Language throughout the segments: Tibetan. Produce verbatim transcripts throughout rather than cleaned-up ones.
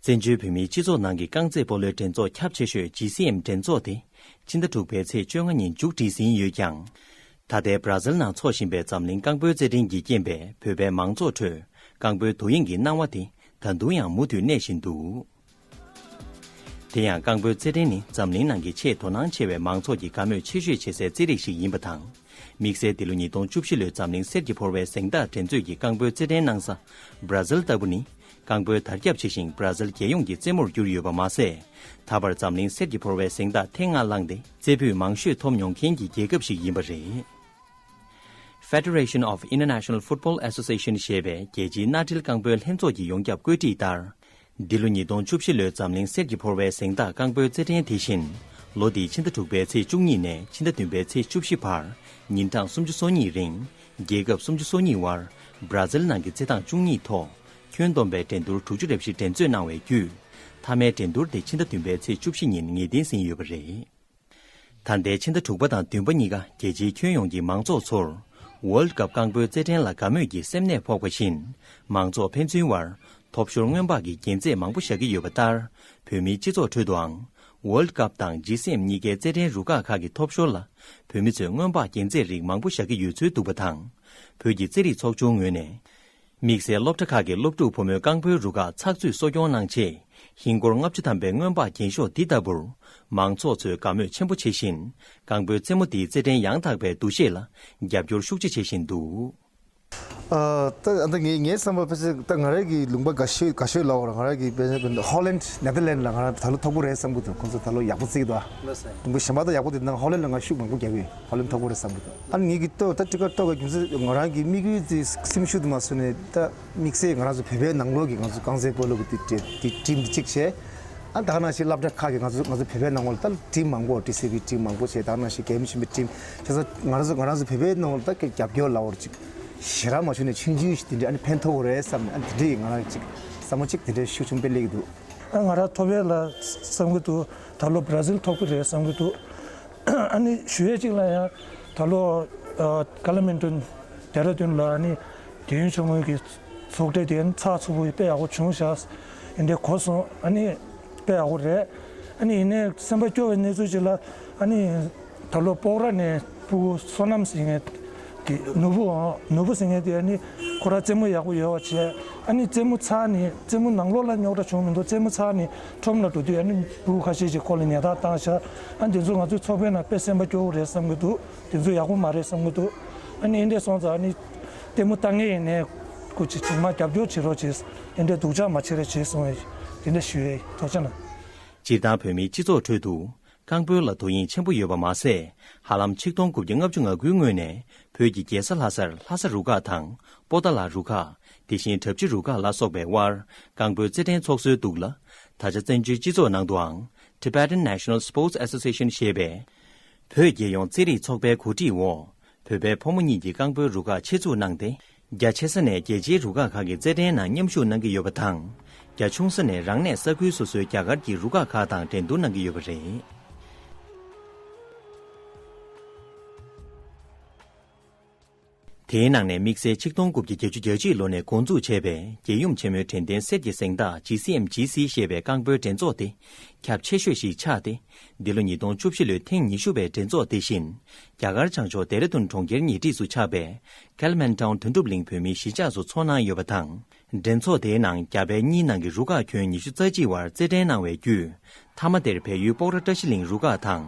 བཙན་བྱོལ་བོད་མིའི་སྤྱི་ཚོགས་ནང་གི་རྐང་རྩེད་སྤོ་ལོའི་འགྲན་ཚོགས་ཁྱབ་ཆེ་ཤོས་ཇི་སི་ཨེམ་འགྲན་ཚོགས་དེ་ཕྱི་ཟླ་དྲུག་པའི་ཚེས་བཅོ་ལྔ་ཉིན་མཇུག་སྒྲིལ་ཟིན་ཡོད་ཀྱང་། ད་ལྟའི་སྦྲ་ཟིལ་ནང་འཚོགས་བཞིན་པའི་འཛམ་གླིང་རྐང་སྤོལ་རྩེད་འགྲན་གྱི་རྐྱེན་པས་བོད་པའི་མང་ཚོགས་ཁྲོད་རྐང་སྤོལ་དོ་དབྱིངས་ཀྱི་སྣང་བ་དེ་ད་དུང་ཡང་མུ་མཐུད་གནས་བཞིན་འདུག་དེ་ཡང་རྐང་སྤོལ་རྩེད་འགྲན་ནི་འཛམ་གླིང་ནང་གི་ཆེས་དོ་སྣང་ཆེ་བའི་མང་ཚོགས་ཀྱི་དགའ་མོས་ཆེ་ཤོས་བྱེད་སའི་རྩེད་རིགས་ཤིག་ཡིན་པ་དང་། དམིགས་བསལ་འདི་ལོ་ཉིས་སྟོང་བཅུ་བཞི་ལོའི་འཛམ་གླིང་གསེར་གྱི་ཕོར་བའི་གཟེངས་རྟགས་འགྲན་རྩོད་ཀྱི་རྐང་སྤོལ་རྩེད་འགྲན་གནང་ས་སྦྲ་ཟིལ་ལྟ་བུ་ནི། རྐང་སྤོལ་དར་ཁྱབ་ཆེ་ཞིང་སྦྲ་ཟིལ་རྒྱལ་ཡོངས་ཀྱི་རྩེད་མོར་གྱུར་ཡོད་པ་མ་ཟད། ད་བར་འཛམ་གླིང་གསེར་གྱི་ཕོར་བའི་གཟེངས་རྟགས་ཐེངས་ལྔ་བླངས་ཏེ་རྩེ་ཕུད་མང་ཤོས་ཐོབ་མྱོང་མཁན་གྱི་རྒྱལ་ཁབ་ཞིག་ཡིན་པ་རེད། Federation of International Football Association ཞེས་པའི་རྒྱལ་སྤྱིའི་མནའ་འབྲེལ་རྐང་སྤོལ་ལྷན་ཚོགས་ཀྱིས་ཡོངས་ཁྱབ་བཀོད་སྒྲིག་ལྟར། འདི་ལོ་ཉིས་སྟོང་བཅུ་བཞི་ལོའི་འཛམ་གླིང་གསེར་གྱི་ཕོར་བའི་གཟེངས་རྟགས་རྐང་སྤོལ་རྩེད་འགྲན་དེ་བཞིན། ལོ་འདིའི་ཕྱི་ཟླ་དྲུག་པའི་ཚེས་བཅུ་གཉིས་ནས་ཕྱི་ཟླ་བདུན་པའི་ཚེས་བཅུ་བཞི་བར། ཉིན་གྲངས་སུམ་ཅུ་སོ་གཉིས་རིང་། རྒྱལ་ཁབ་སུམ་ཅུ་སོ་གཉིས་བར། སྦྲ་ཟིལ་ནང་གི་རྩེད་ཐང་བཅུ་གཉིས་ཐོག་ཁྱོན་བསྡོམས་པའི་འགྲན་བསྡུར་དྲུག་ཅུ་རེ་བཞི་འགྲན་རྩོད་གནང་བའི་བརྒྱུད། མཐའ་མའི་འགྲན་བསྡུར་དེ་ཕྱི་ཟླ་བདུན་པའི་ཚེས་བཅུ་བཞི་ཉིན་ངེས་གཏན་ཟིན་ཡོད་པ་རེད། ད་ལྟའི་ཕྱི་ཟླ་དྲུག་པ་དང་བདུན་པ་གཉིས་ཀ་རྒྱལ་སྤྱིའི་ཁྱོན་ཡོངས་ཀྱི་མང་ཚོགས་ཚོར། World Cup རྐང་སྤོལ་རྩེད་འགྲན་ལ་དགའ་མོས་ཀྱི་སེམས་ནད་ཕོག་པ་བཞིན། མང་ཚོགས་ཕན་ཚུན་བར། ཐོབ་ཤོར་སྔོན་དཔག་གི་རྒྱན་རྩེད་མང་པོ་བཞག་གི་ཡོད་པ་ལྟར། བོད་མིའི་སྤྱི་ཚོགས་ཁྲོད་དུའང་། World Cup དང་ཇི་སི་ཨེམ་གཉིས་ཀའི་རྩེད་འགྲན་རུ་ཁག་ཁག་གི་ཐོབ་ཤོར་ལ། བོད་མི་ཚོས་སྔོན་དཔག་རྒྱན་རྩེད་རིགས་མང་པོ་བཞག་གི་ཡོད་ཚུལ་འདུག་པ་དང་། བོད་ཀྱི་རྩེད་རིགས་ཚོགས་ཆུང་ངོས་ནས། དམིགས་བསལ་སློབ་གྲྭ་ཁག་གི་སློབ་ཕྲུག་བུ་མོའི་རྐང་སྤོལ་རུ་ཁག་ཚགས་ཚུད་གསོ་སྐྱོང་གནང་ཆེད། ཧིན་སྒོར་ལྔ་བཅུ་ཐམ་པའི་སྔོན་དཔག་རྒྱན་ཤོག་འདི་ལྟ་བུར། མང་ཚོགས་ཚོས་དགའ་མོས་ཆེན་པོ་བྱེད་བཞིན། རྐང་སྤོལ་རྩེད་མོ་འདིའི་རྩེད་འགྲན་ཡང་དག་པའི་འདུ་ཤེས་ལ། རྒྱབ་སྐྱོར་ཤུགས་ཆེ་བྱེད་བཞིན་འདུག་ཨ། ད་ད་ངའི་ངའི་བསམ་པ་ཕལ་ཆེར་ད་ང་རང་གི་ལུང་པ་དགའ་ཤོས་དགའ་ཤོས་ལབ་དགོས་རེད། ང་རང་གི་དཔེ་ཧོ་ལན་ནེ་དར་ལན་ལ་ང་རང་ད་ལོ་མཐོ་པོ་རེད་བསམ་གྱི་འདུག་ཁོང་ཚོ་ད་ལོ་ཡག་པོ་བརྩི་གི་འདུག་ལོ་སེ། ལུང་པ་གཞན་པ་ད་ཡག་པོ་དེ་ནང་ཧོ་ལན་ལ་ང་ཤུགས་མང་པོ་རྒྱབ་ཡོད། ཧོ་ལན་མཐོ་པོ་རེད་བསམ་གྱི་འདུག་ཨ་ནི་ངེད་ཀྱི་ལྟོས་ད་ཊི་ཀེ་ཊི་ལྟོས་ག་རྒྱུ་མཚན་ང་རང་གི་དམིགས་ཡུལ་དེ་སེམས་ཤུགས་དེ་མ་བཟོ་ནས་ད་དམིགས་བསལ་ང་རང་ཚོ་བོད་པའི་ནང་ལོགས་ཀྱི་ང་ཚོ་རྐང་རྩེད་སྤོ་ལོ་གི་དེ་དེ་ཊིམ་དེ་གཅིག་བྱས། ཨ་ད་ག་ནང་བཞིན་སློབ་གྲྭ་ཁག་གི་ང་ཚོ་ང་ཚོ་བོད་པའི་ནང་ལོགས་ལ་ད་ཊིམ་མང་པོ་ཊི་སི་བི་ཊིམ་མང་པོ་བྱས། ད་ག་ནང་བཞིན་རྒྱལ་ཡུམ་ཆེན་མོའི་ཊིམ་བྱས་ཙང་ང་རང་ཚོ་ང་རང་ཚོ་བོད་པའི་ནང་ལོགས་ལ་ད་རྒྱབ་སྐྱོར་ལབ་དགོས་རེད། ཅིག་ཞེ་དྲག་མ་བྱུང་ནས་ཆུང་ཆུང་ཞིག་དེ་འདྲའི་ཨ་ནི་ཕན་ཐོགས་རེད་བསམ་ནས་ཨ་ནི་དེ་འདྲའི་ང་རང་ཅིག་བསམ་བློ་ཅིག་དེ་འདྲའི་ཤུགས་ཆུང་དཔེ་སླེབས་ཀྱི་འདུག་ཨ་ང་རང་ཐོབ་ཡས་ལ་བསམ་གྱི་འདུག་ད་ལོ་བྷ་ར་ཟིལ་ཐོབ་ཀྱི་རེད་བསམ་གྱི་འདུག་ཨ་ནི་ཞུ་ཡས་གཅིག་ལ་ཡང་ད་ལོ་ཨ་ཀ་ལི་མན་ཊོན་ཌེ་ར་ཌུན་ལ་ཨ་ནི་རྒྱལ་ཡུམ་ཆེན་མོའི་གི་ཚོགས་གྲལ་དེ་ཨ་ནི་ཚགས་ཚུད་པོ་དཔེ་ཡག་པོ་བྱུང་ཤག་ཨེ་འདྲ་གོ་སོང་། ཨ་ནི་དཔེ་ཡག་པོ་རེད། ཨ་ནི་ཡིན་ནའི་སེམས་པ་སྐྱོ་བའི་གནས་ཚུལ་ཅིག་ལ་ཨ་ནི་ད་ལོ་སྤོག་ར་ནས་ཕྲུ་གུ་བསོད་ནམས་ཟེར་མཁན་དེ་ནོར་བུ་ཨང་ནོར་བུ་ཟེར་མཁན་དེ་ཨ་ནི་ཁོ་རང་རྩེད་མོ་ཡག་པོ་ཡོད་པ་བྱས། ཨ་ནི་རྩེད་མོ་ཚར་ནས་རྩེད་མོ་ནང་ལོགས་ལ་རྙོག་དྲ་བྱུང་མི་འདུག་རྩེད་མོ་ཚར་ནས་ཁྲོམ་ལ་འགྲོ་དུས་ཨ་ནི་ཕྲུ་གུ་ཁ་ཤས་ཅིག་ཁོ་ལ་ཉལ་ཐག་བཏང་ཤག་ཨ་ནི་དེ་ཚོ་ང་ཚོའི་ཚོགས་པའི་ནང་དཔེ་སེམས་པ་སྐྱོ་བོ་རེད་བསམ་གྱི་འདུག་དེ་ཚོ་ཡག་པོ་མ་རེད་བསམ་གྱི་འདུག་ཨ་ནི་ཨེ་འདྲས་སོང་ཙང་ཨ་ནི་ལྟད་མོ་ལྟ་མཁན་ཡིན་ནའི་སྐུ་མཁྱེན་ཚང་མ་རྒྱབ་སྐྱོར་བྱེད་རོགས་བྱེད། ཨེ་འདྲས་སྡུག་ཅག་མ་བྱེད་རོགས་བྱེད་གསུངས་ཡས་དེ་འདྲས་ཞུ་ཡས། ཐུགས་རྗེ་གནང་། སྤྱིར་བཏང་བོད་མིའི་སྤྱི་ཚོགས་ཁྲོད་དུ་རྐང་སྤོལ་ལ་དོ་དབྱིངས་ཆེན་པོ་ཡོད་པ་མ་ཟད། ཧ་ལམ་ཆིག་སྟོང་དགུ་བརྒྱ་ལྔ་བཅུ་ང་དགུའི་སྔོན་ནས་བོད་ཀྱི་རྒྱལ་ས་ལྷ་སར་ལྷ་ས་རུ་ཁག་དང་པོ་ཏཱ་ལ་རུ་ཁག་དེ་བཞིན་གྲབས་ཆི་རུ་ཁག་ལ་སོགས་པའི་དབར་རྐང་སྤོལ་རྩེད་འགྲན་འཚོགས་སྲོལ་འདུག་ལ། ད་ཆ་བཙན་བྱོལ་སྤྱི་ཚོགས་ནང་དུའང་Tibetan National Sports Association ཞེས་པའི་བོད་རྒྱལ་ཡོངས་རྩེད་རིགས་ཚོགས་པའི་གོ་སྒྲིག་འོག་བོད་པའི་ཕོ་མོ་གཉིས་ཀྱི་རྐང་སྤོལ་རུ་ཁག་ཆེད་འཛུགས་གནང་སྟེ། རྒྱ་ཆེ་ས་ནས་རྒྱལ་སྤྱིའི་རུ་ཁག་ཁག་གི་རྩེད་འགྲན་ནང་མཉམ་ཞུགས་གནང་གི་ཡོད་པ་དང་། རྒྱ་ཆུང་ས་ནས་རང་གནས་ས་ཁུལ་སོ་སོའི་རྒྱ་གར་གྱི་རུ་ཁག་ཁག་དང་འགྲན་བསྡུར་གནང་གི་ཡོད་པ་རེད། དེའི་ནང་ནས་དམིགས་བསལ་ཆིག་སྟོང་དགུ་བརྒྱ་བརྒྱད་ཅུ་གྱ་གཅིག་ལོ་ནས་འགོ་འཛུགས་བྱས་པའི་རྒྱལ་ཡུམ་ཆེན་མོའི་དྲན་རྟེན་གསེར་གྱི་གཟེངས་རྟགས་ཇི་སི་ཨེམ་ཇི་སི་ཞེས་པའི་རྐང་སྤོལ་འགྲན་ཚོགས་དེ་ཁྱབ་ཆེ་ཤོས་ཤིག་ཆགས་ཏེ། འདི་ལོ་ཉིས་སྟོང་བཅུ་བཞི་ལོའི་ཐེངས་ཉི་ཤུ་པའི་འགྲན་ཚོགས་དེ་བཞིན། རྒྱ་གར་བྱང་ཕྱོགས་ལྡེ་ར་ལྡུན་གྲོང་ཁྱེར་ཉེ་འཁྲིས་སུ་ཆགས་པའི་ཀལ་མན་ཊའུན་དོན་གྲུབ་གླིང་བོད་མིའི་གཞིས་ཆགས་སུ་ཚོགས་གནང་ཡོད་པ་དང་། འགྲན་ཚོགས་དེའི་ནང་རྒྱ་བལ་གཉིས་ནང་གི་རུ་ཁག་ཁྱོན་ཉི་ཤུ་རྩ་གཅིག་བར་རྩེད་འགྲན་གནང་བའི་བརྒྱུད། མཐའ་མ་དེར་བལ་ཡུལ་སྤོག་ར་བཀྲ་ཤིས་གླིང་རུ་ཁག་དང་།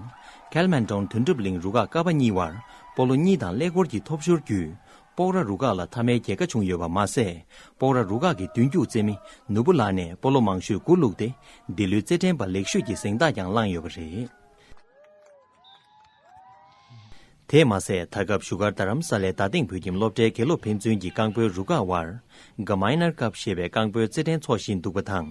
ཀལ་མན་ཊའུན་དོན་གྲུབ་གླིང་རུ་ཁག་ཀ་པ་གཉིས་བར་སྤོ་ལོ་གཉིས་དང་ཀླད་ཀོར་གྱི་ཐོབ་ཤོར་བརྒྱུད། སྤོག་ར་རུ་ཁག་ལ་མཐའ་མའི་རྒྱལ་ཁ་བྱུང་ཡོད་པ་མ་ཟད། སྤོག་ར་རུ་ཁག་གི་མདུན་སྐྱོད་རྩེད་མི་ནོར་བུ་ལགས་ནས་སྤོ་ལོ་མང་ཤོས་དགུ་བླུགས་ཏེ། འདི་ལོའི་རྩེད་འགྲན་པ་ལེགས་ཤོས་ཀྱི་གཟེངས་རྟགས་ཀྱང་བླངས་ཡོད་པ་རེད། དེས་མ་ཟད། ད་སྐབས་བཞུགས་སྒར་རྡ་རམ་ས་ལའི་རྡ་སྟེང་བོད་ཁྱིམ་སློབ་གྲྭའི་དགེ་སློབ་ཕན་ཚུན་གྱི་རྐང་སྤོལ་རུ་ཁག་དབར་ག་མའི་ནར་ཀབ་ཞེས་པའི་རྐང་སྤོལ་རྩེད་འགྲན་འཚོགས་བཞིན་འདུག་པ་དང་།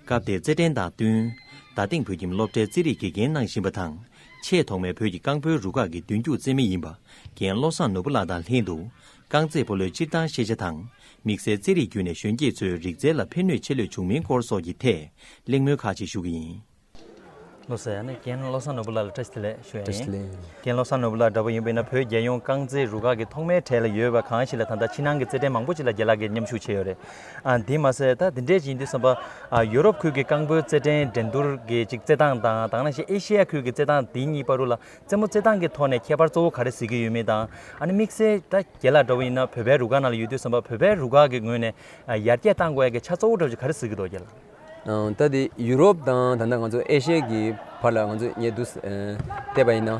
སྐབས་དེའི་རྩེད་འགྲན་དང་བསྟུན། རྡ་སྟེང་བོད་ཁྱིམ་སློབ་གྲྭའི་རྩེད་རིགས་དགེ་རྒན་གནང་བཞིན་པ་དང་། ཆེས་ཐོག་མའི་བོད་ཀྱི་རྐང་སྤོལ་རུ་ཁག་གི་མདུན་སྐྱོད་རྩེད་མི་ཡིན་པ་རྒན་བློ་བཟང་ནོར་བུ་ལགས་དང་ལྷན་དུ། རྐང་རྩེད་སྤོ་ལོའི་སྤྱིར་བཏང་ཤེས་བྱ་དང་། དམིགས་བསལ་རྩེད་རིགས་བརྒྱུད་ནས་གཞོན་སྐྱེས་ཚོའི་རིག་རྩལ་ལ་ཕན་ནུས་ཆེ་ལོས་བྱུང་མིན་སྐོར་སོགས་ཀྱི་ཐད་གླེང་མོལ་ཁག་ཅིག་ཞུ་གི་ཡིན། ལགས་སོ། ཡང་ན་རྒན་བློ་བཟང་ནོར་བུ་ལགས་ལ་བཀྲ་ཤིས་བདེ་ལེགས་ཞུ་ཡ་ཡིན། བཀྲ་ཤིས་བདེ་ལེགས། རྒན་བློ་བཟང་ནོར་བུ་ལགས་འདྲ་པོ་ཡིན་པ་ཡིན་ན། བོད་རྒྱལ་ཡོངས་རྐང་རྩེད་རུ་ཁག་གི་ཐོག་མའི་གྲས་ལ་ཡོད་པ་གང་ཞིག་ལ་ད་ལྟ་ཕྱི་ནང་གི་རྩེད་འགྲན་མང་པོ་ཅིག་ལ་རྒན་ལགས་ཀྱིས་མཉམ་ཞུགས་བྱས་ཡོད་རེད། ཨ་འདི་མ་ཟད་ད་འདི་འདྲས་ཅིག་ཡིན་དུས་ཙམ་པ། ཨ་ཡུ་རོབ་ཁུལ་གྱི་རྐང་སྤོལ་རྩེད་འགྲན་འགྲན་བསྡུར་གྱི་ཅིག་རྩེད་སྟངས་དང་། དེ་ནང་བཞིན་ཨེ་ཤེ་ཡ་ཁུལ་གྱི་རྩེད་སྟངས་འདི་གཉིས་བར་དུ་ལ་རྩེད་མོ་རྩེད་སྟངས་ཀྱི་ཐོག་ནས་ཁྱད་པར་གཙོ་བོ་ག་རེ་གཟིགས་ཀྱི་ཡོད་མེད་དང་། ཨ་ནི་དམིགས་བསལ་ད་རྒན་ལགས་འདྲ་པོ་ཡིན་ན་བོད་པའི་རུ་ཁག་ནང་ལ་ཡོད་དུས་ཙམ་པ། བོད་པའི་རུ་ཁག་གི་ངོས་ནས་ཨ་ཡར་རྒྱས་གཏང་དགོས་ཡ་གི་ཆ་གཙོ་བོ་འདྲ་པོ་ཅིག་ག་རེ་གཟིགས་ཀྱི་འདུག་རྒན་ལགས། ཨང་། ད་དེ་ཡུ་རོབ་དང་ད་ལྟ་ང་ཚོ་ཨེ་ཤི་ཡ་གི་བར་ལ་ང་ཚོ་ཉེ་དུ་ཨ་བལྟས་པ་ཡིན་ན། ཨ་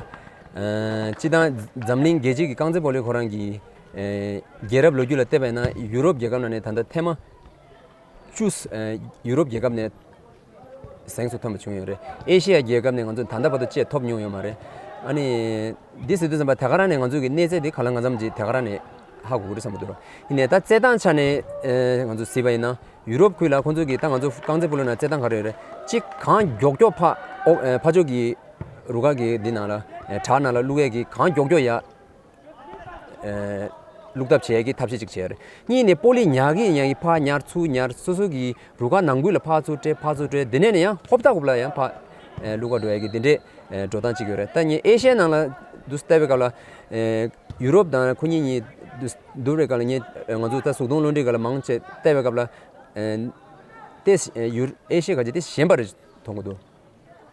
སྤྱིར་བཏང་འཛམ་གླིང་རྒྱལ་སྤྱི་གི་རྐང་རྩེད་སྤོ་ལོའི་ཁོ་རང་གི་ཨ་རྒྱལ་རབས་ལོ་རྒྱུས་ལ་བལྟས་པ་ཡིན་ན། ཡུ་རོབ་རྒྱལ་ཁབ་ནང་ནས་ད་ལྟ་ཐེངས་མ་བཅུ་ཨ་ཡུ་རོབ་རྒྱལ་ཁབ་ནས་གཟེངས་སུ་ཐོན་པ་བྱུང་ཡོད་རེད། ཨེ་ཤི་ཡ་རྒྱལ་ཁབ་ནས་ང་ཚོ་ད་ལྟ་བར་དུ་ཅིག་ཐོབ་མྱོང་ཡོད་མ་རེད། ཨ་ནི་འདི་ཟེར་དུས་ཙམ་པ་དེ་ག་རང་ནས་ང་ཚོ་གི་གནས་ཚད་འདི་ག་ལ་གང་འཚམ་ཅིག་དེ་ག་རང་ནས་ཧ་གོ་གི་རེད་བསམ་གྱི་འདུག་ར། ཡིན་ནའི་ད་རྩེད་སྟངས་ཆ་ནས་ཨ་ང་ཚོ་གཟིགས་པ་ཡིན་ན། ཡུ་རོབ་ཁུལ་ལ་ཁོང་ཚོ་གི་ད་ང་ཚོ་རྐང་རྩེད་སྤོ་ལོ་ནང་རྩེད་སྟངས་ག་རེ་ཡོད་རེད། གཅིག་གང་མགྱོགས་མགྱོགས་ཕར་ཨོ་ཨ་ཕར་ཕྱོགས་ཀྱི་རུ་ཁག་གི་འདི་ནང་ལ་ཨ་བྲག་ནང་ལ་བླུག་ཡས་ཀྱི་གང་མགྱོགས་མགྱོགས་ཡར་ཨ་བླུག་ཐབས་བྱེད་ཡས་ཀྱི་ཐབས་ཤེས་ཅིག་བྱས་རེད། གཉིས་ནས་སྤོ་ལོ་ཉར་གི་ཉར་གི་ཕར་ཉར་ཚུར་ཉར། སོ་སོ་གི་རུ་ཁག་ནང་ཁུལ་ལ་ཕར་ཚུར་སྤྲད་ཕར་ཚུར་སྤྲད། དེ་ནས་ནས་ཡང་ཧོབ་ཏ་ཧོབ་ལ་ཡང་ཕར་ཨ་བླུག་ག་འགྲོ་ཡས་ཀྱི་འདི་འདྲའི་ཨ་འགྲོ་སྟངས་ཅིག་ཡོད་རེད། ད་ངས་ཨེ་ཤི་ཡའི་ནང་ལ་འདུག་སེ་བལྟས་པའི་སྐབས་ལ་ཨ་ཡུ་རོབ་དང་ཁོ་གཉིས་གཉིས་འདུག་སེ་བསྡུར་བའི་སྐབས་ལ། ངས་ང་ཚོ་ད་གཟུགས་མཐོང་རླུང་འཕྲིན་སྒང་ལ་མང་ཆེ་བལྟས་པའི་སྐབས་ལ་ཨ་ཏེ་ཡུ་ཨེ་ཤི་ཡ་ག་ཅིག་ཏེ་ཞན་པ་རེད་མཐོང་གི་འདུག།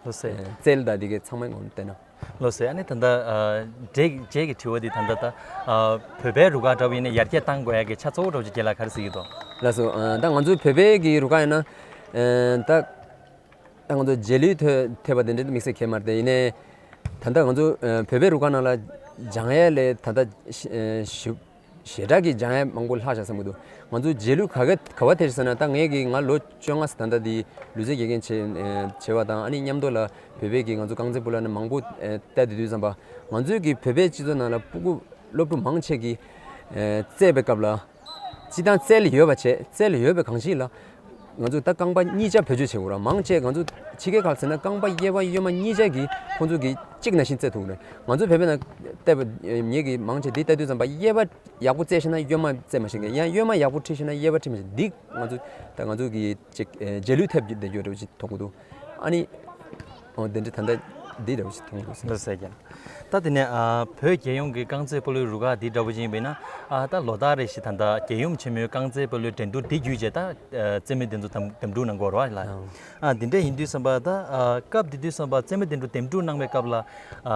ལགས་སོ། རྩལ་དང་འདི་གའི་ཚང་མའི་ངོས་ནས་བལྟས་ན། ལགས་སོ། ཨ་ནི་ད་ལྟ་ཨ་རྗེས་རྗེས་ཀྱི་དྲི་བ་འདི་ད་ལྟ་ད་ཨ་བོད་པའི་རུ་ཁག་འདྲ་པོ་ཡིན་ན་ཡར་རྒྱས་གཏང་དགོས་ཡ་གི་ཆ་གཙོ་བོ་འདྲ་པོ་ཅིག་རྒན་ལགས་ག་རེ་གཟིགས་ཀྱི་འདུག། ལགས་སོ། ཨ་ད་ང་ཚོ་བོད་པའི་གི་རུ་ཁག་ཡིན་ན་ཨ་ད་ད་ང་ཚོ་རྗེས་ལུས་ཐོན་ཐེབས་པ་དེ་འདྲ་དམིགས་བསལ་གང་ཡང་མ་རེད་དེ། ཡིན་ནའི་ད་ལྟ་ང་ཚོ་ཨ་བོད་པའི་རུ་ཁག་ནང་ལ་སྦྱང་ཡ་ལས་ད་ལྟ་ཞི་ཨ་ཞི་ཞེ་དྲག་གི་སྦྱང་ཡ་མང་པོ་ལྷག་བཞག་བསམ་གྱི་འདུག། ང་ཚོ་རྗེས་ལུས་ག་ག་ག་པར་ཐེབས་ཟེར་ན། ད་ངས་ཀྱི་ང་ལོ་བཅོ་ལྔ་ཙམ་ད་ལྟ་འདི་ལུས་རྩལ་དགེ་རྒན་བྱས་ཨ་བྱས་པ་དང་། ཨ་ནི་མཉམ་དུ་ལ་བོད་པའི་གི་ང་ཚོ་རྐང་རྩེད་སྤོ་ལོ་ནི་མང་པོ་ཨ་བལྟས་བསྡད་དུས་ཙམ་པ། ང་ཚོའི་གི་བོད་པའི་སྤྱི་ཚོགས་ནང་ལ་སྤུ་གུ་སློབ་ཕྲུག་མང་ཆེ་གིས་ཨ་རྩེད་པའི་སྐབས་ལ་སྤྱིར་བཏང་རྩལ་ཡོད་པ་བྱས། རྩལ་ཡོད་པའི་གང་ཞིག་ལ་ང་ཚོ་ད་རྐང་པ་གཉིས་ཆ་བེད་སྤྱོད་བྱེད་དགོས་ར། མང་ཆེ་ང་ཚོ་ཕྱི་རྒྱལ་ཁག་ཟེར་ན་རྐང་པ་གཡས་པ་གཡོན་མ་གཉིས་ཆ་གིས་ཁོང་ཚོ་གིས་གཅིག་ནང་བཞིན་རྩེད་ཐུབ་རེད། ང་ཚོ་བོད་པའི་ནང་བལྟས་པ་ངེད་ཀྱིས་མང་ཆེ་འདི་ལྟ་དུས་ཙམ་པ་གཡས་པ་ཡག་པོ་རྩེ་ཤེས་ན་གཡོན་མ་རྩེ་མ་ཤེས་མཁན། ཡང་གཡོན་མ་ཡག་པོ་འཁྲིད་ཤེས་ན་གཡས་པ་འཁྲིད་མ་ཤེས། འདི་ང་ཚོ་ད་ང་ཚོ་གི་ཅིག་ཨེ་རྗེས་ལུས་ཐེབས་ཀྱི་བསྡད་རྒྱུ་འདྲ་བོ་ཅིག་མཐོང་གི་འདུག། ཨ་ནི་འོ་དེ་འདྲ་ད་ལྟ་འདི་འདྲ་བོ་ཅིག་མཐོང་གི་འདུག་ཟེར། ལགས་སོ་རྒན། ད་དེ་ནས་ཨ་བོད་རྒྱལ་ཡོངས་ཀྱི་རྐང་རྩེད་སྤོ་ལོའི་རུ་ཁག་འདི་འདྲ་བོ་ཅིག་ཡིན་པ་ཡིན་ན། ཨ་ད་ལོ་ལྟར་རེ་བཞིན་ད་ལྟ་རྒྱལ་ཡོངས་ཆེན་མོའི་རྐང་རྩེད་སྤོ་ལོའི་འགྲན་བསྡུར་འདི་བརྒྱུད་བྱས་ད་ཨ་རྩེད་མོ་འདི་ཚོ་འདེམས་འདེམས་སྒྲུག་གནང་གི་ཡོད་རེད་བ་ལགས། ཨ་འདི་འདྲ་ཡིན་དུས་ཙམ་པ་ད་ཨ་སྐབས་དེ་དུས་ཙམ་པ་རྩེད་མོ་འདི་འདྲ་འདེམས་སྒྲུག་གནང་བའི་སྐབས་ལ་ཨ་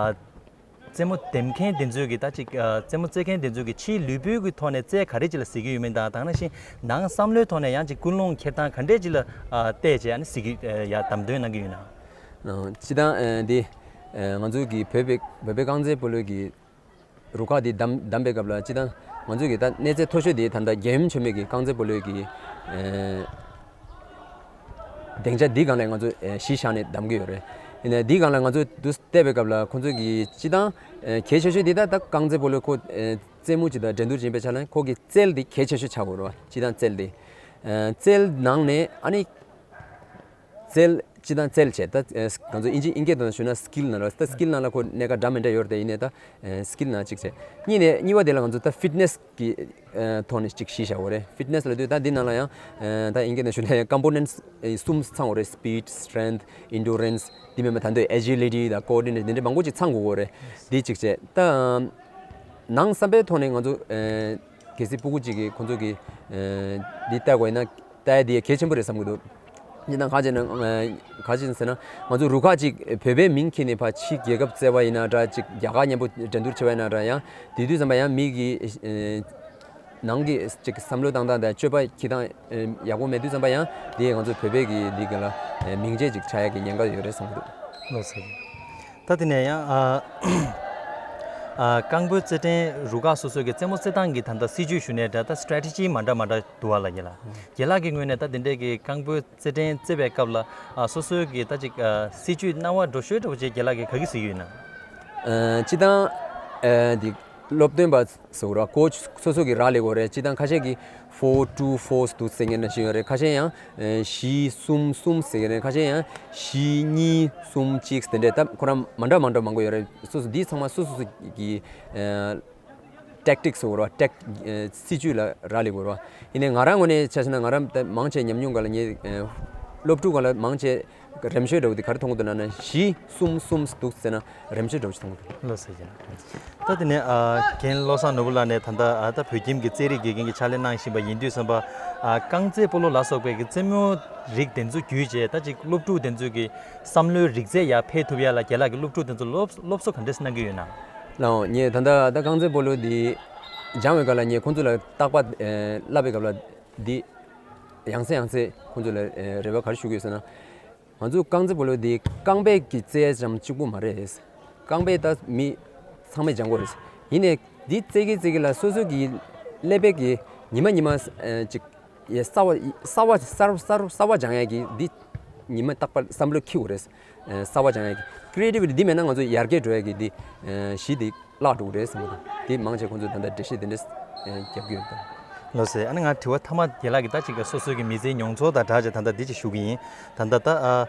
རྩེད་མོ་འདེམས་མཁན་དེ་ཚོས་ཀྱིས་ད་ཅིག་ཨ་རྩེད་མོ་རྩེད་མཁན་དེ་ཚོས་ཀྱིས་ཕྱིའི་ལུས་པོའི་གི་ཐོག་ནས་རྩལ་ག་རེ་ཅིག་ལ་གཟིགས་ཀྱི་ཡོད་མེད་དང་། དེ་ནང་བཞིན་ནང་བསམ་བློའི་ཐོག་ནས་ཡང་ཅིག་ཀུན་སློང་འཁྱེར་སྟངས་ག་འདྲས་ཅིག་ལ་ཨ་བལྟས་བྱས་ཨ་ནི་གཟིགས་ཀྱི་ཨ་ཡ་བདམས་ཐོན་གནང་གི་ཡོད་ན། ཨ་སྤྱིར་བཏང་ཨ་འདི་ཨ་ང་ཚོའི་གི་བོད་པའི་བོད་པའི་རྐང་རྩེད་སྤོ་ལོའི་གི་རུ་ཁག་འདི་བདམས་བདམས་པའི་སྐབས་ལ་སྤྱིར་བཏང་ང་ཚོའི་གི་ད་གནས་ཚད་མཐོ་ཤོས་དེ་ད་ལྟ་རྒྱལ་ཡུམ་ཆེན་མོའི་གི་རྐང་རྩེད་སྤོ་ལོའི་གི་ཨ་སྡིངས་ཆ་འདི་སྒང་ལ་ང་ཚོ་ཨ་གཞི་བཞག་ནས་བདམས་ཀྱི་ཡོད་རེད། ཡིན་ནའི་འདི་སྒང་ལ་ང་ཚོ་འདུག་བལྟས་པའི་སྐབས་ལ་ཁོང་ཚོ་གི་སྤྱིར་བཏང་ཨ་གལ་ཆེ་ཤོས་འདི་ད་ད་རྐང་རྩེད་སྤོ་ལོ་ཁོ་ཨ་རྩེད་མོ་ཅིག་དང་འགྲན་བསྡུར་ཅིག་ཡིན་པའི་ཆ་ལ་ཁོ་གི་རྩལ་འདི་གལ་ཆེ་ཤོས་ཆགས་དགོས་རེད་བ། སྤྱིར་བཏང་རྩལ་འདི་ཨ་རྩལ་ནང་ནས་ཨ་ནི་རྩལ་སྤྱིར་བཏང་རྩལ་བྱས་ད་ཨ་ང་ཚོ་དབྱིན་ཇི་དབྱིན་སྐད་ཐོག་ནས་ཞུས་ན་སི་ཀིལ་ནང་ལ། ད་སི་ཀིལ་ནང་ལ་ཁོ་གནད་འགག་འདྲ་མི་འདྲ་ཡོད་རེད་དེ། ཡིན་ནའི་ད་ཨ་སི་ཀིལ་ནང་གཅིག་བྱས། གཉིས་ནས་གཉིས་པ་དེ་ལ་ང་ཚོ་ད་ཕིཊ་ནེས་ཀྱི་ཨ་ཐོག་ནས་གཅིག་གཞི་བཞག་དགོས་རེད། ཕིཊ་ནེས་ལབ་དུས་ད་འདི་ནང་ལ་ཡང་ཨ་ད་དབྱིན་སྐད་ནང་ཞུ་ན་ཡང་ཀམ་པོ་ནེན་ཊི་ཨ་གསུམ་ཚང་དགོས་རེད། སི་པིཌ། སི་ཊེན་ཐི། ཨེན་ཌུ་རེན་སི། འདི་མིན་པ་ད་དུང་ཨེ་ཇི་ལི་ཊི་དང་ཀོ་ཨོར་ཌི་ནེ་ཤན་འདི་འདྲ་མང་པོ་ཅིག་ཚང་དགོས་ཀྱི་ཡོད་རེད། འདི་གཅིག་བྱས། ད་ནང་བསམ་པའི་ཐོག་ནས་ང་ཚོ་ཨ་གལ་སྲིད་སྤུ་གུ་གཅིག་གིས་ཁོང་ཚོ་གི་ཨ་འདི་ལྟ་དགོས་ཡིན་ན་ལྟ་ཡ་འདི་གལ་ཆེན་པོ་རེད་བསམ་གྱི་འདུག། སྤྱིར་བཏང་ག་རེ་ཟེར་ན་ཨ་ག་རེ་ཟེར་ན་ང་ཚོ་རུ་ཁག་ཅིག་བོད་པའི་མིང་འཁྱེར་ནས་ཕར་ཕྱི་རྒྱལ་ཁབ་རྩེ་བ་ཡིན་ན་འདྲ། ཅིག་རྒྱ་གར་མཉམ་པོ་འགྲན་བསྡུར་བྱེད་པ་ཡིན་ན་འདྲ། ཡང་དེ་དུས་ཙམ་པ་ཡང་མི་གི་ཨ་ནང་གི་ཅིག་བསམ་བློ་བཏང་སྟངས་དང་སྤྱོད་པ་འཁྱེར་སྟངས་ཨ་ཡག་པོ་མེད་དུས་ཙམ་པ་ཡང་དེ་ང་ཚོ་བོད་པའི་གི་འདི་ག་ལ་ཨ་མིང་ཆད་ཅིག་ཆགས་ཡ་གི་ཉེན་ཁ་ཡོད་རེད་བསམ་གྱི་འདུག། ལགས་སོ། ད་དེ་ནས་ཡང་ཨ་ཨ་རྐང་སྤོལ་རྩེད་འགྲན་རུ་ཁག་སོ་སོའི་གི་རྩེད་མོ་རྩེད་སྟངས་ཀྱི་ད་ལྟ་སྲིད་ཇུས་ཞུ་ནའི་འདྲ། ད་སི་ཊེ་རེ་ཊེ་ཇི་མ་འདྲ་མ་འདྲ་འདུག་བ་ལགས། རྒན་ལགས། རྒན་ལགས་ཀྱི་ངོས་ནས་ད་དེ་འདྲའི་གི་རྐང་སྤོལ་རྩེད་འགྲན་རྩེད་པའི་སྐབས་ལ་ཨ་སོ་སོའི་གི་ད་ཅིག་ཨ་སྲིད་ཇུས་སྣང་བ་འགྲོ་ཤོས་འདྲ་བོ་ཅིག་རྒན་ལགས་ཀྱིས་ག་གི་གཟིགས་ཡོད་ན། ཨ་སྤྱིར་བཏང་ཨ་འདི་སློབ་སྟོན་པ་ཟེར་བ་ཀོ་ཆི་སོ་སོ་གི་རག་ལས་དགོས་རེད། སྤྱིར་བཏང་ཁ་ཤས་ཀྱིས་ཕོར་ཊུ་ཕོར་འདུག་ཟེར་མཁན་འདྲ་ཞིག་ཡོད་རེད། ཁ་ཤས་ཡང་ཨ་བཞི་གསུམ་གསུམ་ཟེར་གྱི་རེད། ཁ་ཤས་ཡང་བཞི་གཉིས་གསུམ་གཅིག་དེ་འདྲས། ད་ཁོ་རང་མ་འདྲ་མ་འདྲ་མང་པོ་ཡོད་རེད། སོ་སོ་འདི་ཚང་མ་སོ་སོ་སོ་གི་ཨ་ཊེག་ཊིག་ཟེར་བ་ཊེག་ཨ་སྲིད་ཇུས་ལ་རག་ལས་དགོས་རེད། ཡིན་ནའི་ང་རང་ངོས་ནས་ཆ་བཞག་ན་ང་རང་ད་མང་ཆེ་ཉམས་མྱོང་སྒང་ལ་ངས་ཨ་སློབ་ཕྲུག་སྒང་ལ་མང་ཆེ་ རེམ་ཤོད་འདྲ་བོ་དེ་ག་རེ་མཐོང་གི་འདུག་ན་ན། བཞི་གསུམ་གསུམ་འདུག་ཟེར་ན་རེམ་ཤོད་འདྲ་བོ་ཞིག་མཐོང་གི་འདུག་ལགས་སོ། ཡིན། ད་དེ་ནས་ཨ་རྒན་བློ་བཟང་ནོར་བུ་ལགས་ནས་ད་ལྟ་ཨ་ད་བོད་ཁྱིམ་གྱི་རྩེད་རིགས་དགེ་རྒན་གྱི་ཕྱག་ལས་གནང་བཞིན་པ་ཡིན་དུས་ཙམ་པ། ཨ་རྐང་རྩེད་སྤོ་ལོ་ལ་སོགས་པའི་གི་རྩེད་མོ་རིགས་དེ་ཚོ་བརྒྱུད་བྱས། ད་ཅིག་སློབ་ཕྲུག་དེ་ཚོ་གི་བསམ་བློའི་རིག་རྩལ་ཡར་འཕེལ་ཐུབ་ཡ་ལ་རྒན་ལགས་ཀྱིས་སློབ་ཕྲུག་དེ་ཚོ་སློབ་སློབ་གསོ་ག་འདྲས་གནང་གི་ཡོད་ན། ལགས། ངས་ད་ལྟ་ད་རྐང་རྩེད་སྤོ་ལོ་འདི་སྦྱང་བའི་སྐབས་ལ་ངས་ཁོང་ཚོ་ལ་རྟག་པར་ཨེ་བསླབ་པའི་སྐབས་ལ་འདི་ཡང་སེ་ཡང་སེ་ཁོང་ཚོ་ལ་ཨེ་རེ་བ་ག་རེ་ཞུ་གི་ཡོད་ཟེར་ན། ང་ཚོ་རྐང་རྩེད་སྤོ་ལོ་འདི་རྐང་པས་ཀྱི་རྩེད་ཙམ་གཅིག་པུ་མ་རེད། རྐང་པས་ད་མི་ཚང་མས་སྦྱང་དགོས་རེད། ཡིན་ནའི་འདི་རྩེད་ཀྱི་རྩེད་ཀྱི་ལ་སོ་སོ་གི་ཀླད་པའི་གི་ཉི་མ་ཉི་མ་ཨེ་ཅིག་ཡ་གསར་བ་གསར་བ་གསར་གསར་གསར་བ་སྦྱང་ཡ་གི་འདི་ཉི་མ་རྟག་པར་བསམ་བློ་འཁྱེར་དགོས་རེད། ཨེ་གསར་བ་སྦྱང་ཡ་གི་ཀི་རི་ཨེ་ཊི་བི་ཊི་འདི་མེད་ན་ང་ཚོ་ཡར་རྒྱས་འགྲོ་ཡ་གི་འདི་ཨེ་གཞི་འདི་བརླག་འགྲོ་གི་རེད་བསམ་གི་འདུག་དེ་མང་ཆེ་ཁོང་ཚོས་ད་ལྟ་འགྲེལ་བཤད་དེ་འདྲས་ཨེ་རྒྱབ་ཀྱི་ཡོད་པ། ལགས་སོ། ཨ་ནི་ང་དྲི་བ་མཐའ་མ་རྒན་ལགས་ཀྱིས་ད་ཅིག་སོ་སོའི་གི་མི་ཚེའི་མྱོང་ཚོར་དང་སྦྲགས་བྱས་ད་ལྟ་འདི་ཅིག་ཞུ་གི་ཡིན། ད་ལྟ་ད་ཨ་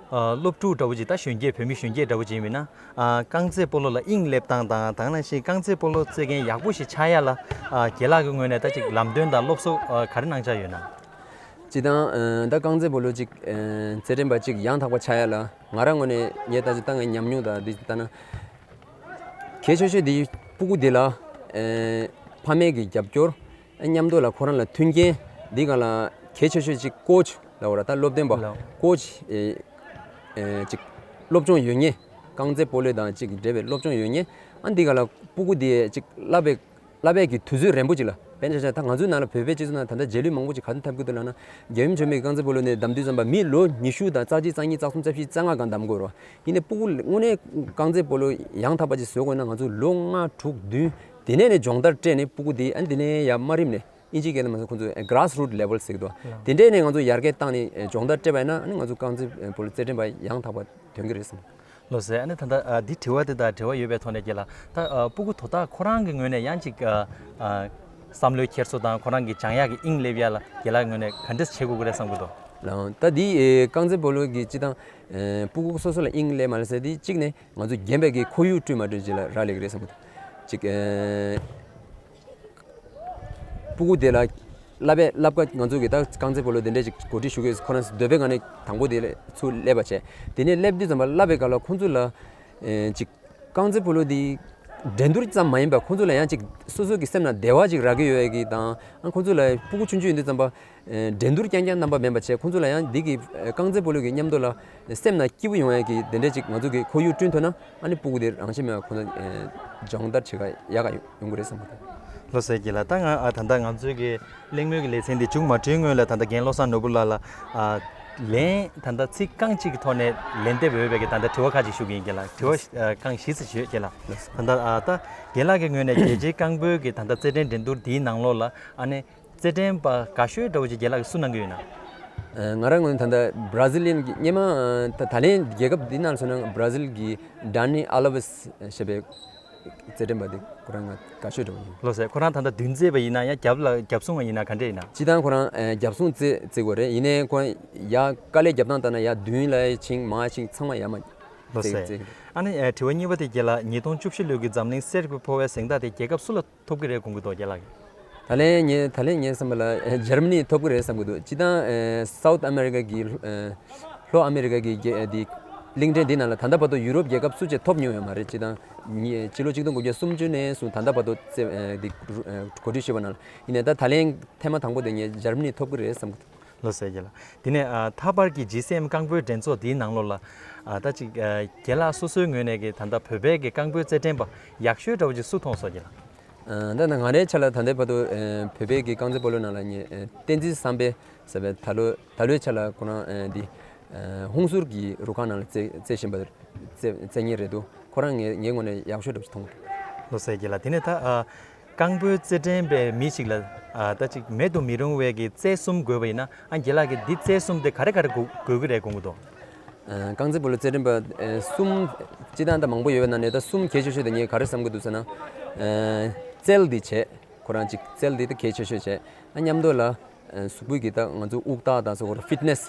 ཨ་སློབ་ཕྲུག་འདྲ་བོ་ཅིག་ད་གཞོན་སྐྱེས་བོད་མི་གཞོན་སྐྱེས་འདྲ་བོ་ཅིག་ཡིན་ན། ཨ་རྐང་རྩེད་སྤོ་ལོ་ལ་དབྱིངས་སླེབས་སྟངས་དང་། དེ་ནང་བཞིན་རྐང་རྩེད་སྤོ་ལོ་རྩེད་མཁན་ཡག་པོ་ཞིག་ཆགས་ཡ་ལ་ཨ་རྒན་ལགས་ཀྱི་ངོས་ནས་ད་ཅིག་ལམ་སྟོན་དང་སློབ་གསོ་ཨ་ག་རེ་གནང་འཆར་ཡོད་ན། སྤྱིར་བཏང་ཨ་ད་རྐང་རྩེད་སྤོ་ལོ་ཅིག་ཨ་རྩེད་འགྲན་པ་ཅིག་ཡང་དག་པ་ཆགས་ཡ་ལ་ང་རང་ངོས་ནས་ངས་ད་ཅིག་ད་ངའི་ཉམས་མྱོང་དང་འདི་ལྟ་ན། གལ་ཆེ་ཤོས་འདི་སྤུ་གུ་འདི་ལ་ཨེ་ཕ་མའི་གི་རྒྱབ་སྐྱོར། ཨེ་མཉམ་དུ་ལ་ཁོ་རང་ལ་མཐུན་རྐྱེན། འདི་ག་ལ་གལ་ཆེ་ཤོས་ཅིག་ཀོ་ཆི་ལབ་དགོས་རེད། ད་སློབ་སྟོན་པ། ལགས། ཀོ་ཆི་ཨེ་ཨེ་ཅིག་སློབ་སྦྱོང་ཡོད་མཁན། རྐང་རྩེད་སྤོ་ལོ་དང་ཅིག་འབྲེལ་བའི་སློབ་སྦྱོང་ཡོད་མཁན། ཨ་འདི་ག་ལ་སྤུ་གུ་འདི་ཅིག་བསླབ་པའི་བསླབ་པའི་གི་དུས་ཚོད་རན་པོ་ཅིག་ལ། དཔེར་ན་ཆ་བཞག་ད་ང་ཚོའི་ནང་ལ་བོད་པའི་སྤྱི་ཚོགས་ནང་ད་ལྟ་རྗེས་ལུས་མང་པོ་ཅིག་ག་དུས་འཐབ་ཀྱི་འདུག་ལབ་ན། རྒྱལ་ཡུམ་ཆེན་མོའི་རྐང་རྩེད་སྤོ་ལོ་ནས་བདམས་དུས་ཙམ་པ་མི་ལོ་ཉི་ཤུ་དང་རྩ་གཅིག་རྩ་གཉིས་རྩ་གསུམ་རྩ་བཞི་རྩ་ལྔ་སྒང་བདམས་དགོས་རེད་བ། ཡིན་ནའི་སྤུ་གུ་དངོས་གནས་རྐང་རྩེད་སྤོ་ལོ་ཡང་དག་པ་ཅིག་བཟོ་དགོས་ན་ང་ཚོ་ལོ་ལྔ་དྲུག་བདུན་དེ་ནས་ནས་སྦྱོང་བརྡར་སྤྲད་ནས་སྤུ་གུ་དེ་ཨ་ནི་དེ་ནས་ཡར་དམའ་རིམ་ནས་ཨིན་ཇིའི་སྐད་ལ་མ་ཟད་ཁོང་ཚོ་grassroot level ཟེར་གྱི་འདུག་ལགས། དེ་འདྲས་ནས་ང་ཚོ་ཡར་རྒྱས་བཏང་ནས་སྦྱོང་བརྡར་སྤྲད་པ་ཡིན་ན་ཨ་ནི་ང་ཚོ་རྐང་རྩེད་སྤོ་ལོ་རྩེད་འགྲན་པ་ཡང་དག་པ་ཐོན་གྱི་རེད་བསམ། ལགས་སོ། ཨ་ནི་ད་ལྟ་ཨ་འདི་དྲི་བ་དེ་དང་འབྲེལ་བ་ཡོད་པའི་ཐོག་ནས་རྒན་ལགས། ད་ཨ་སྤུ་གུ་དོ་བདག་ཁོ་རང་གི་ངོས་ནས་ཡང་ཅིག་ཨ་ཨ་བསམ་བློའི་འཁྱེར་སོ་དང་ཁོ་རང་གི་སྦྱང་ཡག་གི་དབྱིངས་སླེབས་ཡ་ལ་རྒན་ལགས་ངོས་ནས་ག་འདྲས་བྱེད་དགོས་ཀྱི་རེད་བསམ་གྱི་འདུག་ལགས། ད་འདི་ཨེ་རྐང་རྩེད་སྤོ་ལོ་གི་སྤྱིར་བཏང་ཨེ་སྤུ་གུ་སོ་སོ་ལ་དབྱིངས་སླེབས་མ་སླེབས་ཟེར་དེ་གཅིག་ནས་ང་ཚོ་རྒན་པའི་གི་ཁོར་ཡུག་བསྐྲུན་མ་བསྐྲུན་ཅིག་ལ་རག་ལས་ཀྱི་རེད་བསམ་གྱི་འདུག་གཅིག་ཨེ་སྤུ་གུ་དེ་ལ་བསླབ་པའི་བསླབ་ག་ང་ཚོ་གི་ད་རྐང་རྩེད་སྤོ་ལོ་དེ་འདྲས་ཅིག་གོ་སྒྲིག་ཞུ་གི་ཡོད། ཁོ་རང་འདོད་པའི་ངང་ནས་དང་པོ་དེ་ལ་ཚུར་སླེབས་པ་བྱས། དེ་ནས་སླེབས་དུས་ཙམ་པ་བསླབ་པའི་སྐབས་ལ་ཁོང་ཚོ་ལ་ཨེ་ཅིག་རྐང་རྩེད་སྤོ་ལོ་འདི་འགྲན་བསྡུར་ཙམ་མ་ཡིན་པར་ཁོང་ཚོ་ལ་ཡང་ཅིག་སོ་སོ་གི་སེམས་ནང་བདེ་བ་ཅིག་རག་གི་ཡོད་ཡ་གི་དང་། ཨ་ཁོང་ཚོ་ལ་སྤུ་གུ་ཆུང་ཆུང་ཡིན་དུས་ཙམ་པ་ཨེ་འགྲན་བསྡུར་རྐྱང་རྐྱང་རྣམ་པ་མིན་པ་བྱས། ཁོང་ཚོ་ལ་ཡང་འདི་གི་ཨེ་རྐང་རྩེད་སྤོ་ལོ་གི་མཉམ་དུ་ལ་སེམས་ནང་སྐྱིད་པོ་ཡོང་ཡ་གི་དེ་འདྲས་ཅིག་ང་ཚོ་གི་ཁོར་ཡུག་བསྐྲུན་ཐུབ་ན་ཨ་ནི་སྤུ་གུ་དེ་རང་བཞིན་མེད་པར་ཁོང་ཚོ་ཨེ་སྦྱོང་བརྡར་བྱེད་ག་ཡག་ག་ཡོང་གི་རེད་བསམ་གི་འདུག་ལགས་སོ་རྒན་ལགས། ད་ང་ཨ་ད་ལྟ་ང་ཚོའི་གི་གླེང་མོལ་གྱི་ལེ་ཚན་འདི་མཇུག་མ་སྒྲིལ་སྔོན་ལ་ད་ལྟ་རྒན་བློ་བཟང་ནོར་བུ་ལགས་ལ་ཨ་ལན་ད་ལྟ་ཚིག་རྐང་གཅིག་གི་ཐོག་ནས་ལན་འདེབས་འོས་པའི་གི་ད་ལྟ་དྲི་བ་ཁག་ཅིག་ཞུ་གི་ཡིན་རྒན་ལགས། དྲི་བ་ཨ་རྐང་བཞི་ཙམ་ཞུ་རྒན་ལགས། ད་ལྟ་ཨ་ད་རྒན་ལགས་ཀྱི་ངོས་ནས་རྒྱལ་སྤྱིའི་རྐང་སྤོལ་གྱི་ད་ལྟ་རྩེད་འགྲན་འགྲན་བསྡུར་འདིའི་ནང་ལོགས་ལ་ཨ་ནི་རྩེད་འགྲན་པ་དགའ་ཤོས་འདྲ་བོ་ཅིག་རྒན་ལགས་ཀྱིས་སུ་གནང་གི་ཡོད་ན། ཨ་ང་རང་ངོས་ནས་ད་ལྟ་བྷ་ར་ཟི་ལི་ཡན་གྱི་སྔོན་མ་ཨ་ད་ད་ལན་རྒྱལ་ཁབ་འདི་ནང་ལ་མཚོན་ན་བྷ་ར་ཟིལ་གྱི་ཌ་ནི་ཨ་ལ་ཝེས་ཞེས་པའི་རྩེད་འགྲན་པ་དེ་ཁོ་རང་ང་དགའ་ཤོས་འདྲ་བོ་ཡིན། ལགས་སོ། ཁོ་རང་ད་ལྟ་མདུན་རྩེད་པ་ཡིན་ན་ཡང་རྒྱབ་ལ་རྒྱབ་སྲུང་བ་ཡིན་ན་ག་འདྲས་ཡིན་ན། སྤྱིར་བཏང་ཁོ་རང་ཨ་རྒྱབ་སྲུང་རྩེད་རྩེད་དགོས་རེད། ཡིན་ནའི་ཁོ་རང་ཡར་དཀའ་ལས་རྒྱབ་སྟངས་ལྟར་ན་ཡར་མདུན་ལ་ཕྱིན་མར་ཕྱིན་ཚང་མ་ཡར་མར་ལགས་རྩེད་སོ། རྩེད་ཀྱི་རེད། ཨ་ནི་ཨ་དྲི་བ་གཉིས་པ་དེ་རྒན་ལགས། ཉིས་སྟོང་བཅུ་བཞི་ལོའི་གི་འཛམ་གླིང་གསེར་གྱི་ཕོ་བའི་གཟེངས་རྟགས་དེ་རྒྱལ་ཁབ་སུ་ལ་ཐོབ་ཀྱི་རེད་དགོངས་ཀྱི་འདུག་རྒན་ལགས། ད་ལན་ངས་ད་ལན་ངའི་བསམ་པ་ལ་ཨེ་འཇར་མ་ནི་ཐོབ་ཀྱི་རེད་བསམ་གྱི་འདུག་སྤྱིར་བཏང་ཨེ་སའུཐ་ཨ་མེ་རི་ཀ་གི་ཨེ་ལྷོ་ཨ་མེ་རི་ཀ་གི་རྒྱལ་ཨེ་དེ་གླིང་ཕྲན་འདི་ནང་ལ་ད་ལྟ་བར་དུ་ཡུ་རོབ་རྒྱལ་ཁབ་སུ་གཅིག་ཐོབ་མྱོང་ཡོད་མ་རེད། སྤྱིར་བཏང་ཉེ་སྤྱི་ལོ་གཅིག་སྟོང་དགུ་བརྒྱ་སུམ་ཅུ་ནས་བཟུང་ད་ལྟ་བར་དུ་རྩེ་ཨེ་དེ་ཨེ་གོ་སྒྲིག་ཞུས་པ་ནང་ལ་ཡིན་ནའི་ད་ད་ལན་ཐེངས་མ་དང་པོ་དེ་ངས་འཇར་མ་ནི་ཐོབ་ཀྱི་རེད་བསམ་གྱི་འདུག་ལགས་སོ་རྒན་ལགས། དེ་ནས་ཨ་ད་བར་གྱི་ཇི་སི་ཨེམ་རྐང་སྤོལ་འགྲན་ཚོགས་འདིའི་ནང་ལོགས་ལ་ཨ་ད་ཅིག་ཨ་རྒན་ལགས་སོ་སོའི་ངོས་ནས་ཀྱི་ད་ལྟ་བོད་པའི་གི་རྐང་སྤོལ་རྩེད་འགྲན་པ་ཡག་ཤོས་འདྲ་བོ་ཅིག་སུ་མཐོང་སོང་རྒན་ལགས། ཨ་ད་ནི་ང་རའི་ཆ་ལ་ད་ལྟའི་བར་དུ་ཨ་བོད་པའི་གི་རྐང་རྩེད་སྤོ་ལོ་ནང་ལ་ངས་ཨ་བསྟན་འཛིན་བསམ་འཕེལ་ཟེར་བའི་ད་ལོ་ད་ལོའི་ཆ་ལ་ཁོ་རང་ཨ་འདི་ཨ་ཧུན་སུར་གྱི་རུ་ཁག་ནང་ལ་རྩེ་རྩེ་བཞིན་པ་རྩེ་རྩེ་མཁན་རེད་འདུག་ཁོ་རང་ངའི་ངའི་ངོས་ནས་ཡག་ཤོས་འདྲ་བོ་ཅིག་མཐོང་གི་འདུག་ལགས་སོ་རྒན་ལགས། དེ་ནས་ད་ཨ་རྐང་སྤོལ་རྩེད་འགྲན་པའི་མི་ཞིག་ལ་ཨ་ད་ཅིག་མེད་དུ་མི་རུང་བའི་གི་རྩལ་གསུམ་དགོས་པ་ཡིན་ན། ཨ་རྒན་ལགས་ཀྱིས་འདི་རྩལ་གསུམ་དེ་ག་རེ་ག་རེ་དགོས་དགོས་ཀྱི་རེད་དགོངས་ཀྱི་འདུག་ཨ་རྐང་རྩེད་སྤོ་ལོ་རྩེད་འགྲན་པ་ཨ་གསུམ་སྤྱིར་བཏང་ད་མང་པོ་ཡོད་པའི་ནང་ནས་ད་གསུམ་གལ་ཆེ་ཤོས་དེ་ངས་ག་རེ་བསམ་གྱི་འདུག་ཟེར་ན། ཨ་རྩལ་འདི་བྱས། ཁོ་རང་ཅིག་རྩལ་འདི་ད་གལ་ཆེ་ཤོས་བྱས། ཨ་མཉམ་དུ་ལ་ཨ་གཟུགས་པོའི་གི་ད་ང་ཚོ་དབུགས་རྟགས་དང་སོགས་ཕིཊ་ནེས་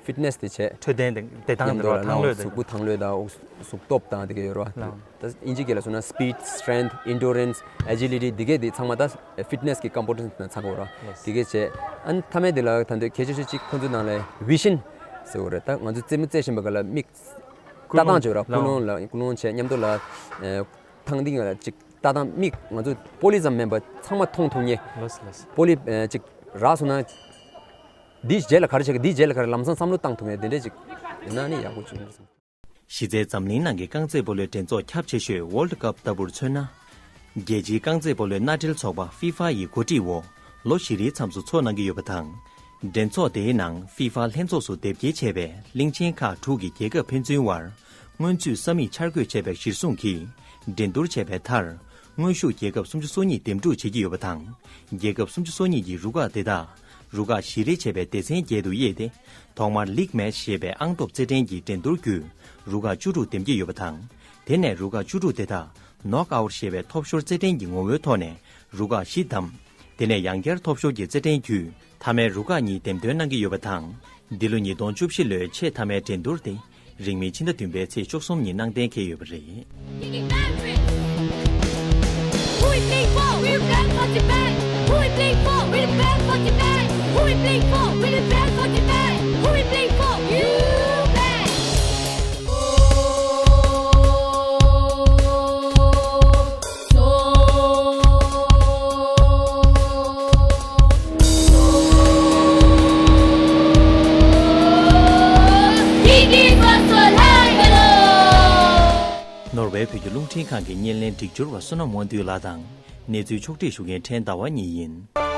ཕིཊ་ནེས་དེ་བྱས། འཕྲོད་བསྟེན་དེ་བདེ་ཐང་མཉམ་དུ་དེ་ལ་ཐང་ལྷོད་དེ། གཟུགས་པོ་ཐང་ལྷོད་དང་དབུགས་གཟུགས་སྟོབས་དང་དེ་ག་ཡོད་རེད་བ། ལགས། ད་དབྱིན་ཇི་སྐད་ལ་སོང་ན་སི་པིཌ། སི་ཊེ་རེན་ཐི། ཨེན་ཌུ་རེན་སི། ཨེ་ཇི་ལི་ཊི། འདི་གས་འདི་ཚང་མ་ད་ཕིཊ་ནེས་ཀྱི་ཀོམ་པོ་ནེན་ཊི་ནང་ཚང་གི་ཡོད་རེད་བ། ལགས། འདི་གས་བྱས། ཨ་ནི་མཐའ་མའི་འདི་ལ་ད་འདོད་གལ་ཆེ་ཤོས་གཅིག་ཁོང་ཚོའི་ནང་ལ་བི་ཤན་ ཟེར་བ་རེད། ད་ང་ཚོ་རྩེད་མོ་རྩེ་བཞིན་པ་ག་ལ་མིག་ལྟ་སྟངས་བྱོས་ར། ཀུན་སློང་ལ་ཀུན་སློང་བྱས་མཉམ་དུ་ལ་ཨེ་ཐང་སྟེང་ལ་ཅིག་ལྟ་སྟངས། མིག་ང་ཚོ་པོ་ལི་ཙམ་མིན་པ་ཚང་མ་མཐོང་ཐུབ་མཁན། ལགས་སོ་ལགས་སོ། པོ་ལི་ཨེ་ཅིག་རག་སོང་ན་འདིའི་རྗེས་ལ་ག་རེ་བྱེད་གི། འདིའི་རྗེས་ལ་ག་རེ། ལམ་སང་བསམ་བློ་བཏང་ཐུབ་མཁན་དེ་འདྲས་ཅིག་ཡིན་ན་ནི་ཡག་པོ་བྱུང་། གཞི་རྩའི་འཛམ་གླིང་ནང་གི་རྐང་རྩེད་སྤོ་ལོའི་འགྲན་ཚོགས་ཁྱབ་ཆེ་ཤོས་World Cup ལྟ་བུར་མཚོན་ན། རྒྱལ་སྤྱིའི་རྐང་རྩེད་སྤོ་ལོའི་མནའ་འབྲེལ་ཚོགས་པ་ཧྥི་ཧྥ་ཡི་གོ་སྒྲིག་འོག་ལོ་བཞི་རེའི་མཚམས་སུ་ཚོགས་གནང་གི་ཡོད་པ་དང་། འགྲན་ཚོགས་དེའི་ནང་ཧྥི་ཧྥ་ལྷན་ཚོགས་སུ་དེབ་སྐྱེལ་བྱས་པའི་གླིང་ཆེན་ཁག་དྲུག་གི་རྒྱལ་ཁབ་ཕན་ཚུན་དབར་སྔོན་ཚུད་ས་མིག་འཆར་འགོད་བྱས་པའི་གཞིར་བཟུང་གིས་འགྲན་བསྡུར་བྱས་པའི་མཐར། དངོས་ཤུགས་རྒྱལ་ཁབ་སུམ་ཅུ་སོ་གཉིས་འདེམས་སྒྲུག་བྱེད་ཀྱི་ཡོད་པ་དང་། རྒྱལ་ཁབ་སུམ་ཅུ་སོ་གཉིས་ཀྱི་རུ་ཁག་དེ་དག་རུ་ཁག་བཞི་རེ་བྱས་པའི་སྡེ་ཚན་བརྒྱད་དུ་དབྱེ་སྟེ། ཐོག་མར་ལིག་མེཆ་ཞེས་པའི་ཨང་སྟོབས་རྩེད་འགྲན་གྱི་འགྲན་བསྡུར་བརྒྱུད་རུ་ཁག་བཅུ་དྲུག་འདེམས་ཀྱི་ཡོད་པ་དང་། དེ་ནས་རུ་ཁག་བཅུ་དྲུག་དེ་དག་ནོག་ཨའུཊ་ཞེས་པའི་ཐོབ་ཤོར་རྩེད་འགྲན་གྱི་ངོ་བོའི་ཐོག་ནས་རུ་ཁག་བཞི་བདམས། དེ་ནས་ཡང་བསྐྱར་ཐོབ་ཤོར་གྱི་རྩེད་འགྲན་བརྒྱུད་མཐའ་མའི་རུ་ཁག་གཉིས་འདེམས་ཐོན་གནང་གི་ཡོད་པ་དང་། འདི་ལོ་ཉིས་སྟོང་བཅུ་བཞི་ལོའི་ཆེས་མཐའ་མའི་འགྲན་བསྡུར་དེ་རིང་མིན་ཕྱི་ཟླ་བདུན་པའི་ཚེས་བཅུ་གསུམ་ཉིན་གནང་གཏན་འཁེལ་ཡོད་པ་རེད། Who we play for? We play for Japan. Who we play for? We play for Japan. Who we play for? We play for Japan. Who we play for? Japan. ནོར་ཝེ་བོད་ཀྱི་རླུང་འཕྲིན་ཁང་གི་བརྙན་ལེན་སྒྲིག་སྦྱོར་བ་བསོད་ནམས་དབང་འདུས་ལགས་དང་། གནས་ཚུལ་ཕྱོགས་སྒྲིག་ཞུ་མཁན་ཕྲན་ཟླ་བ་གཉིས་ཡིན།